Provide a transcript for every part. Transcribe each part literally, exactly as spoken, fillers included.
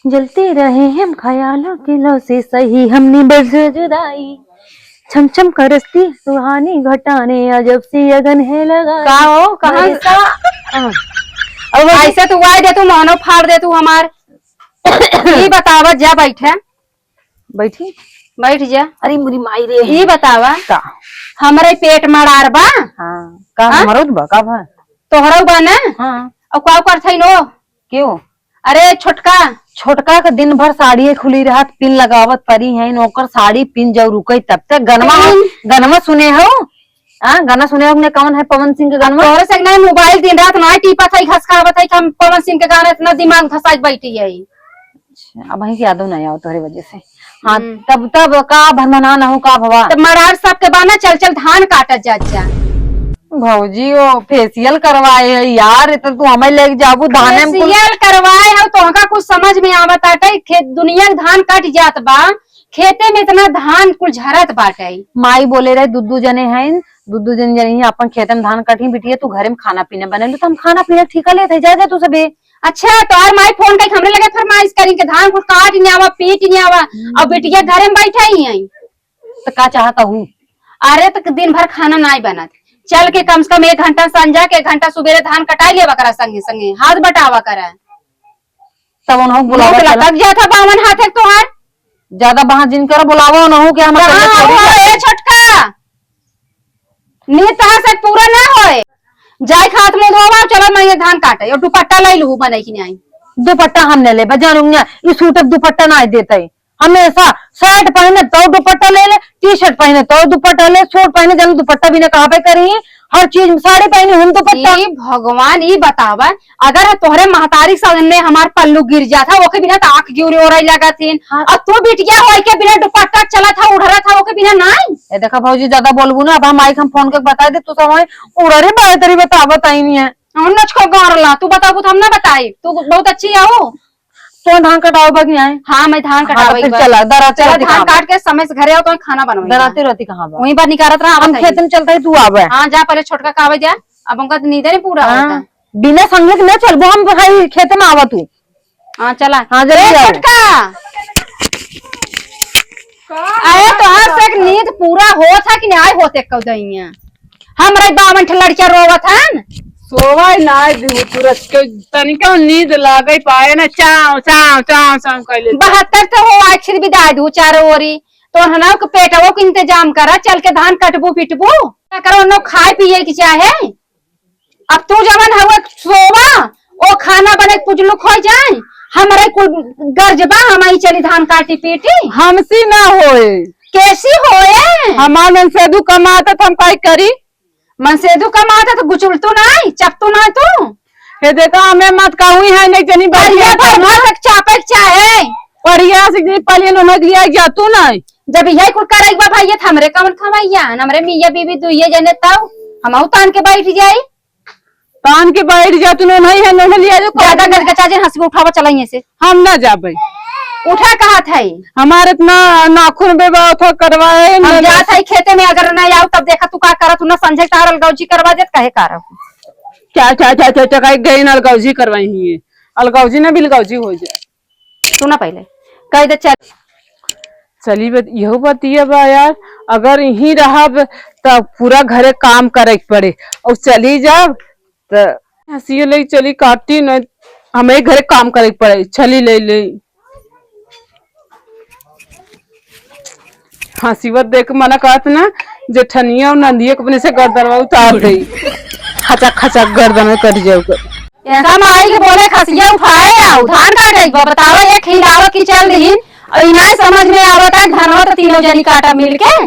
जलते रहे हम ख्यालों के लौ से सही, हमने बस जुदाई। छम छम करस्ती सुहानी घटाने, अजब सी अगन है लगाई। का हो, कहाँ? मनीषा, हाँ। अब ऐसे तू आए दे, तू मोहनो फाड़ दे तू हमार। ई बतावा, जा बैठे। बैठी? बैठ जा। अरे मुरी माई रे। ई बतावा, का? हमरे पेट मड़ार बा? हाँ। का हाँ? हमरो त बा, का बा? तोहरो बा ना? हाँ। अब का करत हई नो? क्यों? अरे छोटका। छोटका के दिन भर साड़िये खुली रहत, पिन लगावत परी हैं, ओकर साड़ी पिन जब रुकई तब तक गनमा, पिन? गनमा सुने हो? हाँ, गाना सुने हो ने, कौन है पवन सिंह के अब गाना? तोहरे से नहीं, मोबाइल दिन रात ना टीपत है, घसकावत है कि हम पवन सिंह के गाना इतना दिमाग घसाई बैठी है। अच्छा, अब वहीं के यादव नहीं आओ तोहरे वजह से। हाँ, हम्म। तब, तब का भनभना न हो, का भवा? तब मरार सबके बाना चल चल धान काटत जात जा। भौजी, ओ फेशियल करवाए है यार, इतना तू हमें लेके जाबू धाने में कुल। फेशियल करवाए हो, तोहका कुछ समझ में आवत आटे? खेत दुनिया के धान कट जात बा, खेते में इतना धान कुल झरत बाटे। माई बोले रहे, "दू दू जने हैं, दू दू जन जने ही अपन खेते में धान कटही बिटिया, तू घरे में खाना पीना बने लू।" तो हम खाना पीना ठीका लेत है, जा, जा तू सबे। अच्छा, तोहार माई फोन करके हमरे लगे फरमाइश करी कि धान कुल काट नहीं आवा, पीट नहीं आवा, हम्म। और बिटिया घरे में बैठा ही है। तो का चाहता हूँ? अरे, तो दिन भर खाना नहीं बनत, चल के कम से कम एक घंटा संझा के, एक घंटा सुबेरे धान कटाई लेवा करा, संगे संगे हाथ बटावा करा। तब उन्हों बुलावा मुँह चला। लटक जात है बावन हाथ है तोहार। ज्यादा बहाना जिन कर, बुलावा उन्हों के हम कहाँ अकेले थोड़ी हो, जाते। ए छोटका? नींद तहार से पूरा ना होए। जाए के हाथ मुँह धोवा, चलो मैं ये धान काटे और दुपट्टा ले लूँ बने की नहीं। दुपट्टा हम ले ले, बजारूंगा, ई सूट अब दुपट्टा ना देते। हमेशा शर्ट पहने तो दुपट्टा ले ले, टी शर्ट पहने तो दुपट्टा ले, सूट पहने जन दुपट्टा भी ना कहाँ पे करी, हर चीज में साड़ी पहनी हम दुपट्टा। ई भगवान, ई बतावा, अगर तोहरे महतारी के सामने हमार पल्लू गिर जात है, ओके बिना तो आँख गिरे ओरई लागत हिन। हाँ। और तू बिटिया होई के बिना दुपट्टा चलत है, उड़रत है, ओके बिना नाई। ए देखा भौजी, ज्यादा बोलबू ना, अब हम माई के हम फोन करके बता दे, तू सब वहीं उड़रे बाय तरी बतावत आई नहीं है। हम नचको गौरला, तू बताबू तो हम ना बताई, तू बहुत अच्छी है वो। तो धान कटावे बा कि आए? हाँ, मैं धान हाँ, तो कटावे फिर बा। चला, दराते चला, रोटी धान खावा। काट के समय से घरे आओ तो खाना बनवाई। दराते रोटी कहाँ बा? वहीं पर निकारत रहा, हम आवत है। खेत में चलता है, तू आवे। हाँ, जा पहले छोटका का आवे जा, अब उनका तो नींदे नहीं पूरा हाँ, होता। बिना संगे के न चलबो हम भाई, खेत में आवा तू। हाँ, चला। हाँ, जल्दी ए, आओ। छोटका। का अरे, तोहार से एक नींद पूरा होत है कि नहीं होत है कौदैया? हमरे बावन ठे लड़कियाँ रोवत हन। सोवै नाय दिहु तुरत के, तनिका नींद लागै पाए ना, चाव, चाव, चाव, चाव कइले। बहत्तर तो हो, आखिर भी दाय दू चार ओरी। तो हनाव के पेटवो के इंतजाम करा, चल के धान कटबू पिटबू। का करो, उन्नो खाए पिए के चाहे। अब तू जवन हवे सोवा, ओ खाना बने पुजलुक हो जाए, हमरे कुल गर्ज बा, हम आई चली धान काटी पीटी। हमसी ना होए। कैसी होए? हमार मनसेदू कमाता त हम काई करी? मनसेदू कमाता त गुचुलतू नाई, चपतू नाई तू। हे देखा, हमें मत कहू है, नहीं जनी बढ़िया बढ़िया। भरमा तक चापे के चाहे। बढ़िया से जी पलियन उन्हें लिया जातू नाई। जब यही कुल करेक बा भाई, ये त हमरे कवन खवैया, हमरे मियाँ बीबी दुइये जने तब हमहू तान के बैठ जाई। तान के बैठ जा, तू नोनही है, नोनही लिया जो। ज्यादा गदगचा जे हंसी उठावा, चला यहीं से। हम ना जाबे। उठा कहा था ई? हमारे इतना नाखून बेबा उठा करवाए, हम ना जात है खेते में, अगर ना आओ तब देखा तू का करत, तू ना संझे तार अलगौजी करवा देत, कहे का रहू? क्या, क्या, क्या, क्या, क्या, कहे गई ना अलगौजी करवाई ही है। अलगौजी ना बिलगौजी हो जाए। सुना पहले, कह दे चल। चली बत-, इहो बतिया बा यार, अगर यहीं रहब त पूरा घरे काम करे के पड़े, और चली जाब त हंसियो ले चली काटी न, हमें घरे काम करे के पड़े, चली ले ले। हंसीवत देख मना कहत ना, जेठनिया और नंदिया के अपने से गर्दनवा उतार दे, खचक खचक गर्दन में कट जाऊ कर। इनका माई के बोले खसिया उठाए आऊ, धान काटे के बा, बतावा, ये खिलावत की चल रही, और इनाय समझ में आवत है, धनवा तो तीनों जनी काटा मिल के।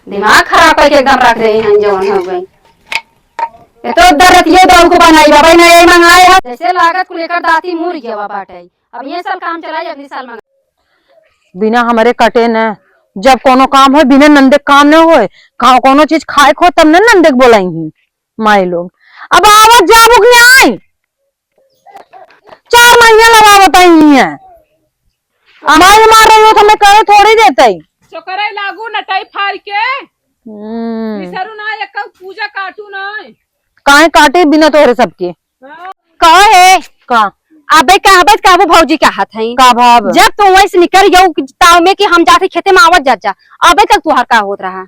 दिमाग खराब करके एकदम रख रही हैं जवन हो गई। ये तो दरतिये दौड़ को बनाई बा, भाई, नए मंगाए हैं। जैसे लागत को लेकर दाती मुर गया बा बाटे। अब ये साल काम चलाई, अगली साल मंगा। बिना हमरे कटे न, जब कोनो काम होय, बिना नंदे के काम न होय। का-, कोनो चीज खाए के होय, तब न नंदे के बोलाई ही। माई लोग, अब आवत जाबू कि नाई? चार महीने लगावत आई है। माई मार रही हो तो हमें करे थोड़ी देते। चोकरे लागू नटाई फाड़ के। हम्म। बिसरू ना, एक पूजा काटू ना। काहे काटे बिना तोहरे सबके? हाँ। का है? का? अबे कहबे त कहबो भौजी कहत हई। का भाव? जब तू वैसे निकल गयो ताव में कि हम जाते खेते में आवत जात जा, अबे तक तुहार का होत रहा?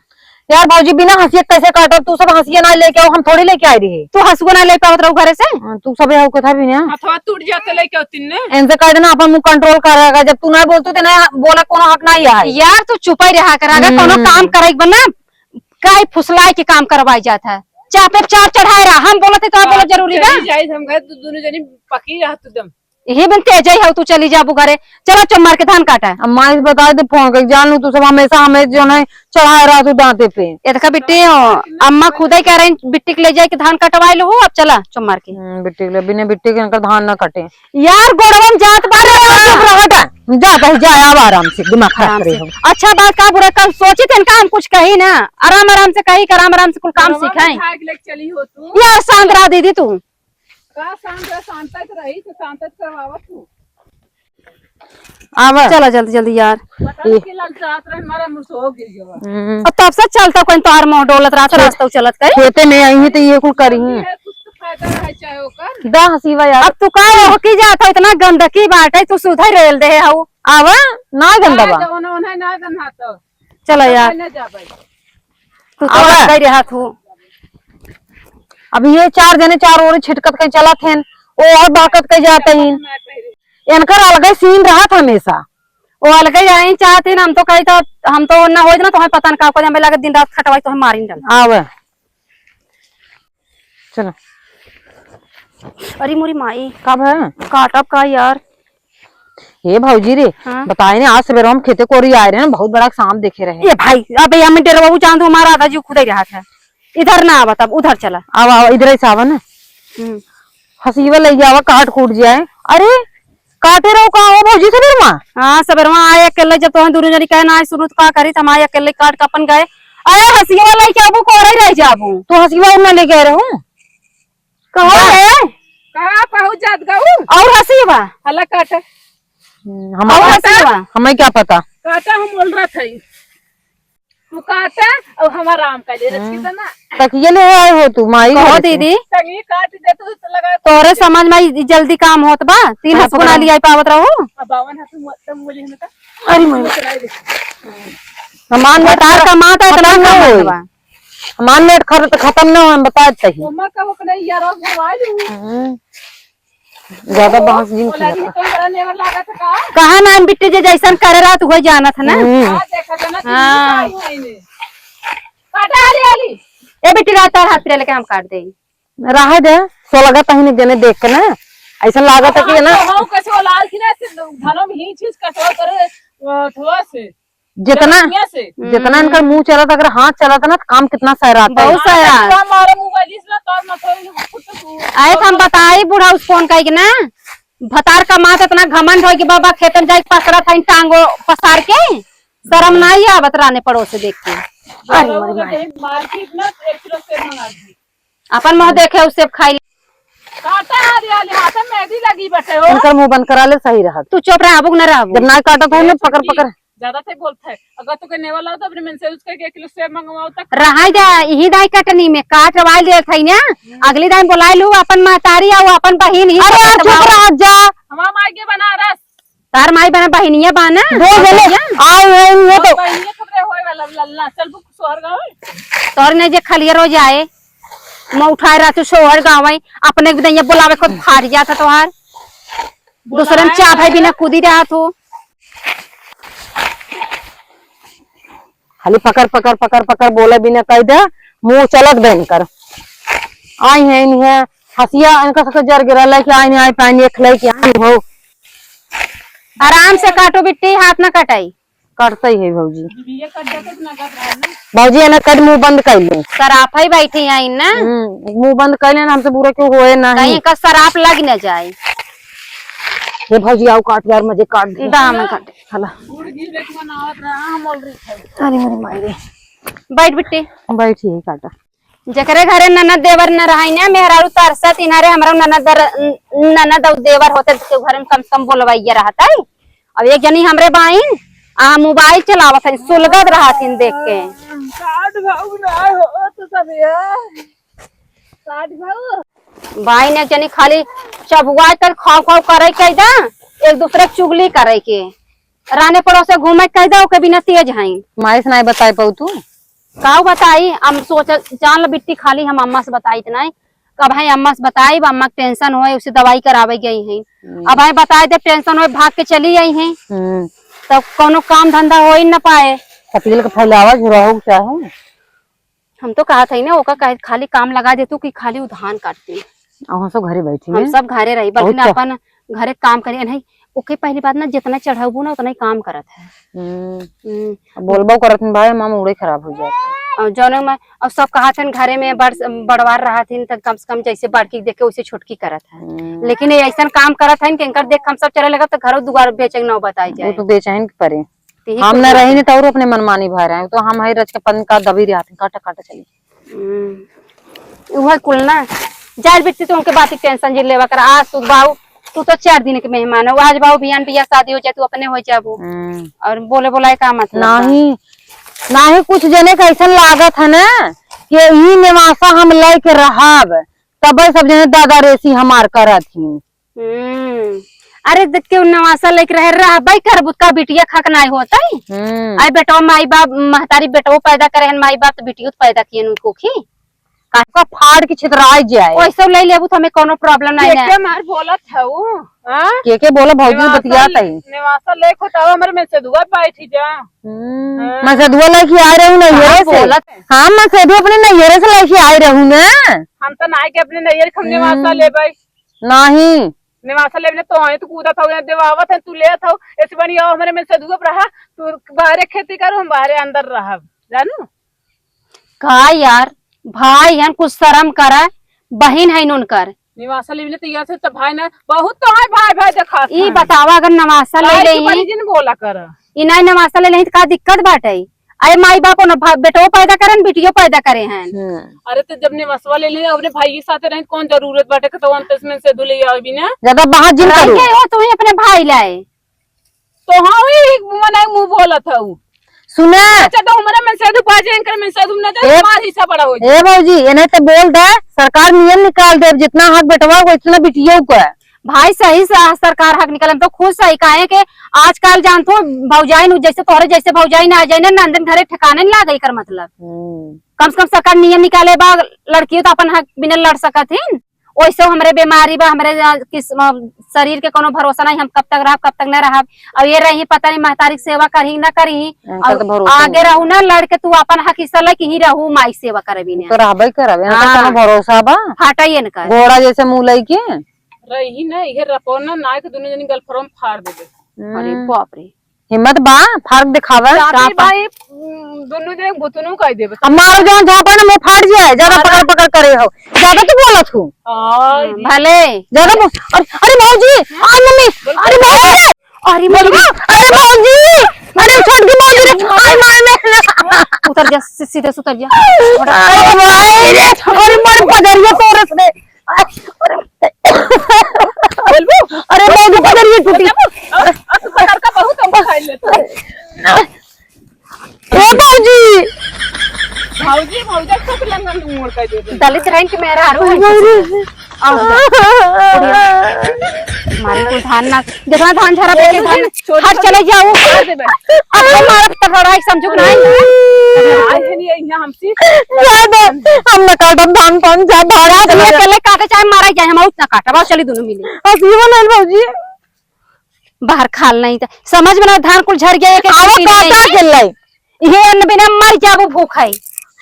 यार भौजी, बिना हंसिए कैसे काटब? तू सब हंसिए ना लेके आओ, हम थोड़ी लेके आए रही। तू हंसुआ ना ले पावत रहू घरे से? हाँ, तू सब हो कथा भी ना। हथवा टूट जाते लेके आओ तिन्ने। इनसे कह देना अपन मुंह control कर रहा है, जब तू ना बोलतू तो ना बोला कोनो हक ना है। यार तू चुप ही रहा कर, अगर कोनो हम्म। काम करे के बना, काहे फुसलाए के काम करवाई जात है? चापे चार चढ़ाए रहा, हम बोलत है तो आप बोलत जरूरी बा? चली जाई, हम घर दो-, दोनों जनी पकी रह तू दम। यही बिन तेज ही हो, तू चली जाबू घरे। चला चुप मार के धान काटा। अब माई से बता दे फोन करके, जान लू तू सब हमेशा हमें जो है चढ़ाए रहा तू दांते पे। ये देखा बिट्टी हो, अम्मा खुदे कह रही बिट्टी के ले जाए के धान कटवाए लो, अब चला चुप मार के। हम्म, बिट्टी के ले, बिना बिट्टी के इनकर धान ना कटे। यार गोड़वन जात बारे। चुप रह हटा, जा कहीं जा, आवा आराम से, दिमाग खराब आराम करे से। हो। अच्छा बात का बुरा, कल सोची थे इनका हम कुछ कही ना, आराम आराम से कही, आराम आराम से कुल काम सीखाई। भाग लेके चली हो तू। यार शांत रहा दीदी तू। का शांत रह, शांत तो रही, तो शांत करवावत तू। आवा। चला जल्दी जल्दी यार। पता नहीं कि ललचात रहे, हमारा मुंह से हो गिर गया। हम्म। और तब से चलता कोई तोहार मुंह डोलत रहा था, रास्ता चलत कहीं। खेते में आई है तो ये कुल करी है। कुछ तो फायदा रहे चाहे ओकर। दा हसीवा यार। अब तू का हो की जात है, इतना गंदगी बाटे, तू सुधर रेल दे हऊ। आवा, ना गंदा बा। ना, ना, ना, ना, ना, तो चला यार। ना जा भाई। तू तो आवा। आ गई रहा तू। अब ये चार जने चार ओर छिटकत के चलत हैं, ओ और बहकत के जाते हैं। इनकर अलगे सीन रहत हमेशा। वो अलगे यहीं चाहते हैं, हम तो कही तो, हम तो ना होई ना, तो हमें पता ना का को, हमें लगे दिन रात खटवाई तो हम मारिन डाल। आवे। चलो। अरे मोरी माई। का भा? काटब का यार? हे भौजी रे, हाँ। बताए ने, आज सवेरे हम खेते कोरी आए रहे ना, बहुत बड़ा सांप देखे रहे। ए भाई, अबे हमें डरवाऊ जान दो, हमारा आधा जीव खुदे रहा था। इधर ना आवा, तब उधर चला। आवा, आवा, इधर ही से आवा ना। हम्म। हसीवा ले जावा, काट कूट जाए। अरे, काटे रहो का हो भौजी सवेरवा? हाँ, सवेरवा आए अकेले, जब तोहन दोनों जनी कहे ना आए सुनू तो का करी, त हम आए अकेले काट के अपन गए। अरे, हसीवा ले के आबू, कोरे रह जाबू। तो हसीवा उन्ना ले गए रहू? कहो बा। रे। कहाँ पहुँच जात गऊ? और हसीवा? हला काटा। हम्म, हमारे और हसीवा? हमें क्या पता? काटा हम बोल रहा था। तू काटा और हमारा आम का ले रख हम्म। के ना। तकिए ले आए हो तू, माई कहो घर से। दीदी। तंगी काट दे तू तो लगा तोरे समझ में ई जल्दी काम होत बा, तीन हाँ, हसगुना पकड़ो। लिया पावत रहो। अब बावन हाथ में तम बोली हमें का। अरे माई। चलाई दे। हमार नेट बताओ खर-, कमाता इतना खत्म ना कमात होई। बा। हमार नेट खर-, खत्म ना हो, हम बताए तही। ओमा का ओकने यार मोबाइल हूँ। हम्म। ज्यादा बहस जिन किया था। कहाँ नाम बिट्टी जे जैसन करे रहा तू वही जानत है ना। हम्म। हाँ, देखा था ना, हाँ। काटा आली, आली। ए बिट्टी रहा तार हाथ पे लेके हम काट दे। रहा दे, सोलगा तहिन एक जने देख के ना, ऐसा लागत है कि ना। हाँ, कैसे वो लाल की ना, ऐसे धनों में ही चीज कटवा करे, अ, ठोआ से। जितना, बढ़िया से। जितना इनकर हम्म। मुंह चलत, अगर हाथ चलत ना, तो काम कितना सहरात है। बहुत सहरात। मारे मोबाइल इसला तोर ना थोड़ी फुट तू। आए तो हम बताई बूढ़ा उस फोन कही के ना, भतार का मात इतना घमंड हो कि बाबा खेतन जाए पसरा था टांगो पसार के, शर्म ना ही आवत राने पड़ोस देख के। अरे मोरी माई। मार्केट ना एक किलो सेब मंगा दी। अपन मुंह देखे उ सेब खाई। काटा हरियाली हाथ में मेहंदी लगी बटे हो। इनकर मुंह बंद करा ले, सही रहत। तू चुप रहबू कि ना रहबू? जब ना काटत है ना, पकड़, पकड़। ज्यादा थे बोलत है। अगर तू के नेवा लाओ तो अपने मन से उसके एक किलो सेब मंगवाओ तक। रहा जा, यही दाई कटनी में काटवाई लेत है ना। हम्म। अगली दाई बोलाई लू अपन महतारी आऊ अपन बहिन ही अरे यार, चुप रह जा। हमार माई के बनारस। तार माई बहन बहिनिया बा ना? दो जने आए हैं, ये तो बहिनिया खतरे होए वाला लल्ला। चल बुक सोहर गाँव। तोर ने जे खलिया रोज आए, मैं उठाए रहतू सोहर गाँव, अपने के बिदैया बुलावे खुद फाड़ जाता तोहार। दूसरे में बुलाए चाह भाई हैं। बिना कूदी रहत हो। खाली पकड़, पकड़, पकड़, पकड़, बोले बिना कह दे, मुंह चलत बहन कर। आई है, इन्हें हंसिया, इनका सबके जर गिरा, लेके आई, नहीं आई, पानी एक लेके आई हो। आराम से काटो बिट्टी, हाथ ना कटाई। कटते ही है भौजी। ये कट जाते तो ना कट रहा है ना। भौजी, इन्हें कट मुंह बंद कर ले। सराफा ही बैठी आई ना। हम्म, मुंह बंद कर लेना, हमसे बुरा क्यों होए ना कहीं ही। का सराफ लग न जाए। हे भौजी, आओ काट यार, मजे काट दे। दाम काट। हला। गुड़ घी लेके बनावत रहा, हम already खाई। अरे मोरी माई रे। बैठ बिट्टी। बैठी है काटा। जेकरे घरे ननद देवर न रहाई ना, मेहरारू तरसत इनारे हमरा ननद दर-, ननद और देवर होते तो घर में कम से कम बोलवाइया रहत है। अब एक जनी हमरे बाइन, आ मोबाइल चलावत है, सुलगत रहत है देख के। काट भाऊ ना हो तो सब ये। काट भाऊ। भाई ने एक जनी खाली चबुआ कर खाव खाव करे के दा, एक दूसरे के चुगली करे के, राने पड़ोसे घूमे के दा, ओके बिना तेज हई। माई से नाई बताए पाऊ तू? काऊ बताई, हम सोच जान ल बिट्टी खाली हम अम्मा से बताई त नाई, अब है अम्मा से बताई, अम्मा के टेंशन होए, उसे दवाई करावे गई है। हम्म। अब है बताए दे टेंशन होए, भाग के चली आई है। हम्म। तब कोनो काम धंधा हो ही न पाए। पतियल के फैलावा झुराहू चाहे। हम तो कहत हई ना, ओका कहे खाली काम लगा दे तू कि खाली उ धान काटती। अब हम सब घरे बैठी हम हैं। सब घरे रही, बल्कि बहुत ना अच्छा। अपन घरे काम करी। नहीं, ओके पहली बात ना, जितना चढ़ाबू ना, उतना ही काम करत है। हम्म। हम्म। अब बोलबो करत हैं भाई, माम उड़े खराब हो जात है। और जौने में, और सब कहत हैं घरे में बड़, बड़वार रहत हैं, त कम से कम जैसे बड़की देखे वैसे छोटकी करत है। हम्म। लेकिन ये ऐसन काम करत हैं कि इनकर देख हम सब चले लगब त घरों दुआर बेचे के नौबत आई वो जाए। तो बेचैन के परे। यही हम कुल ना बात रही है। नहीं तो और अपने मनमानी भा रहे हैं, तो हम है रच के पन का दबी रहत हैं, काटा काटा चली। हम्म, उहे कुल ना। जाए बिट्टी, तू उनके बात की टेंशन जिन लेवा कर। आज तू बाऊ, तू तो चार दिन के मेहमान हो, आज बाऊ बियान बियाह शादी हो जाए, तू अपने हो जाबू। हम्म। और बोले बोलाए का मतलब बा? नाही, नाही कुछ जने के ऐसन लागत है ना कि ई नेवासा हम लेके रहब, तबे सब जने दादा रेसी हमार करत ही। हम्म। अरे, देख के उ नवासा लेके रहे, रहबे करबू, का बिटिया खक नाई होतई? हम्म। आई बेटवा, माई बाप, महतारी बेटवो पैदा करे हन, माई बाप तो बिटियो तो पैदा किए उनको की। का फाड़ के छितराई जाए। ओइसे ले लेबू तो हमें कोनो problem नहीं के ना। के मार बोलत है उ? हाँ? के के बोला भौजी नेवासा बतियात है? नेवासा लेके होता हो, हमरे में से दुआ बैठी जा। हम्म। हाँ। मैं से दुआ लेके आ रहे हूँ ना, ये कहाँ से बोलत है? हाँ, मैं से अपने नैहरे से लेके आए रहूँ ना। हम तो नाई के अपने नैहर के हम नेवासा हम्म। लेबै। नाही। नेवासा लेबे तो आए, तू कूदत हऊ, यहाँ देवावत है, तू लेत हऊ, ऐसे बढ़िया हमरे में से दुगो रहा, तू बाहरे खेती करू, हम बाहरे अंदर रहब, जानू? का यार, भाई हन, कुछ शर्म करा, बहिन हइन उनकर। नेवासा लेबे तो यार से तो भाई ना, बहुत तो है भाई, भाई देखा ई था। बतावा, अगर नवासा ले काहे ले की ही, बड़ी जिन बोला कर। ई नाई नवासा ले ले ही तो का दिक्कत बाटे? अरे माई बाप न भा-, बेटवो पैदा करे न, बिटियो पैदा करे हैं। हम्म। अरे तो जब नेवासवा ले ले, अपने भाई के साथ रहे, कौन जरूरत बाटे कि तो अंतस में से दुले आवे बिना? ज्यादा बात जिन रह करू। गए हो तू ही अपने भाई लाए। तो हाँ, वही मने मुंह बोलत हऊ। सुने। अच्छा, तो हमारा में से दू पाजे, इनकर में से दू ना दे, ए, तुम्हार हिस्सा बड़ा हो जाए। ए भौजी, इन्हें तो बोल दे, सरकार नियम निकाल दे, जितना हक बेटवा को, इतना बिटियों को है। भाई, सही स-, सरकार हक निकाले, हम तो खुश है, काहे के आजकल जानत हो, भौजाई नु जैसे तोहरे जैसे भौजाई ना आ जाए ना, नंदन घरे ठिकाने नहीं लागे, एकर मतलब। हम्म। कम से कम सरकार नियम निकाले बा, लड़कियों तो अपन हक बिना लड़ सकत हिन। ओइसे हमरे बीमारी बा, हमरे, आ, किस, आ, शरीर के कोनो भरोसा नहीं, हम कब तक रहब, कब तक नहीं रहब। अब ये रही, पता नहीं महतारी के सेवा करही ना करही। इनका और तो भरोसा आगे नहीं। रहू ना, लड़ के तू अपन हक हिस्सा ले के ही रहू, माई सेवा करबी ने। तो रहबे करब, इनका हाँ। कोनो भरोसा बा? फाटा ही इनका। घोड़ा जैसे मुंह लइके। रही ना, इहे रपौना नाय के दुनो जनी गलफरवा में फाड़ देबे। अरे हम्म। बाप रे। हिम्मत बा, फाड़ दिखावा। चाबी का बा? भाई, उम, दुनो जने भुतनु कह देबे। अब मारो जौन झापा ना, मुंह फाड़ जाए, ज्यादा अरे। पकड़ पकड़ करे हो। ज्यादा तो बोलत हूँ। हाँ, भले। ज्यादा बोल, अरे, अरे भौजी, अरे मम्मी, अरे मम्मी, अरे मम्मी, अरे भौजी, अरे छोटकी भौजी रे, अरे मार में। उतर जा, सी-, सीधे से उतर जा। अरे माई रे, अरे मार पजरिया तोरस रे। बोलबू? अरे, मौगी पकड़ ये टूटी। बोलबू? अब, अब तू पकड़ का बहुत हमको खाई लेता है। ए, भौजी। भौजी, भौजी, खूब लंगन मोड़ कर दे दे। दलित रंग के मेरा आरो है। भौजी। आओ, जा। मारे कुल धान ना, जितना धान झरा पे धान, छोड़ हट दे। चले जाओ। छोड़ दे बे। अब तो मारत पकड़ाई समझू कि नहीं? आज है नहीं, यहाँ हमसे। ज्यादा हम न काटब धान पान, जा बाहर चले, चले। चले काटे चाहे मारा जाए, हम उतना काटब, आओ चली दोनों मिली। हंसी बनल भौजी। बाहर खाल नहीं था, समझ में ना, धान कुल झर गया, एक एक आवा दिन काटा नहीं। के लाई। ये अन्न बिना मर जाबू भूख है।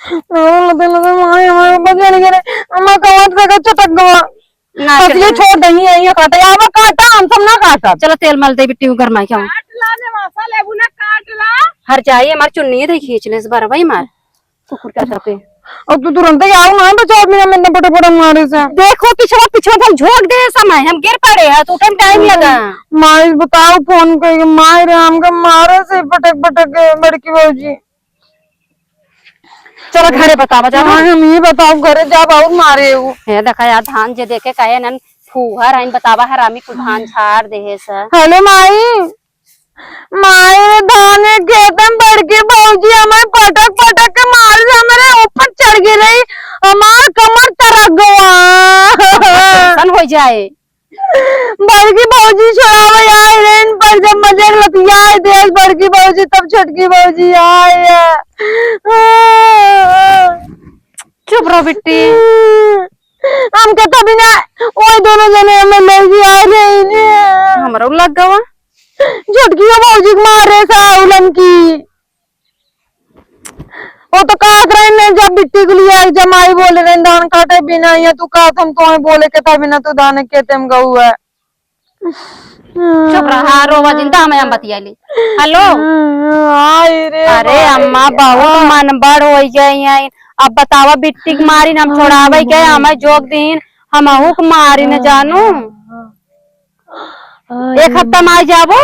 ओ, दिल में माय, हमारे बगल के रे, हमारे कमर से का चटक गवा। ना असली चटक। छोड़ दही है, ये काटा, आवा काटा, हम सब ना काटा। चलो तेल मल दे बिट्टी, गरमाई के आऊं। काट ला, नेवासा लेबू ना, काट ला। हर जाई, हमार चुन्नी दे खींच ले इस बार भाई मार। कुकुर का करते। अब तू तुरंत ही आओ ना, बचाओ, बिना मैंने बड़े बड़े मारे से। देखो, पिछवा, पिछवा हम झोंक दे समय, हम गिर पड़े हैं, तो उठे में टाइम लगा। माई बताओ, फोन करके, माई रे, हमके मारे से पटक पटक के बड़की भौजी। चलो घरे बतावा, जाओ। हाँ, हम ये बताओ, घरे जाब और मारे उ। हे देखा यार, धान जे देखे कहे नन फूहर आइन बतावा, हरामी कुल धान झाड़ देहे स। हेलो माई, माई रे, धान के खेत में बड़की भौजी हमारे पटक पटक के मार से हमारे ऊपर चढ़ गई रही, हमार कमर तरक गवा। हो जाए। बड़की भौजी छोड़ावे आए रहिन, पर जब मजे लतियाए देस बड़की भौजी, तब छोटकी भौजी आए। चुप रहो बिट्टी। हमके तभी ना, ओए दोनों जने हमें लेके आए रहिन। हमरो लग गवा। छोटकी भौजी के मारे साउलन की। वो तो कहत रहे ने, जब बिट्टी के लिए जमाई बोले रहे, धान काटे बिना, या तू कहत हम तोहे बोले के था बिना, तू धान के तेम गऊ है। चुप रहा, रोवा जिन, त हम, हम बतियाली। हेलो। आई रे अरे माई। अम्मा, बहुत मन बड़ हो गई है। अब बतावा, बिट्टी के मारी न हम छोड़ावे के, हमें जोग दीन, हमहू के मारी न जानू। एक हफ्ता में आ जाबो।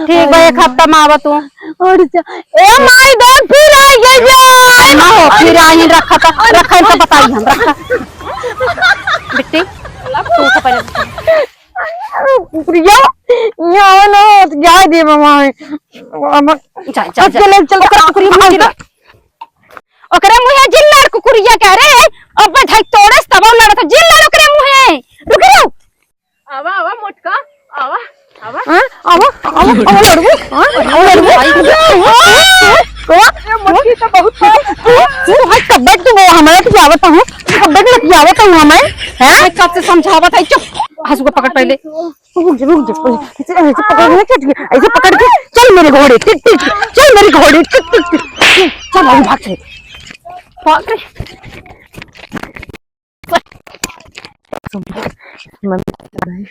ठीक बा, एक हफ्ता में आवा तू। और जा, ए माई, दो फिर आ गए जा। ना हो, फिर आई, रखा था, रखा इनका बताई हम, रखा। बिट्टी, तू तो पहले कुकुरिया, यहाँ ना हो, तो जाए दे मामा। अब जा, जा, जा। चल, चल, ओकरा कुकुरिया मुँह चिल्ला। ओकरा मुँहे जिल्ला कुकुरिया के रे, अब भाई तोड़स तब लड़त जिल्ला ओकरा मुँहे। रुक, रुक। आवा, आवा, मोटका, आवा, आवा। हाँ, आवा, आवा, आवा, लड़बू, हाँ, आवा, लड़बू। ए, मोटकी तो बहुत तू, तू, भाई, कब्बे तू वो हमारे खियावत हूँ, कब्बे के खियावत हूँ हमें, हैं? मैं कब से समझावत है, चुप, हंसू को पकड़ पहले। रुक जा, रुक जा, ऐसे, ऐसे पकड़ के, ऐसे पकड़ के, चल मेरे घोड़े, टिक, टिक, चल मेरे घोड़े, टिक, टिक, टिक, चल, अभी भाग चल। भाग रे। मम्मी,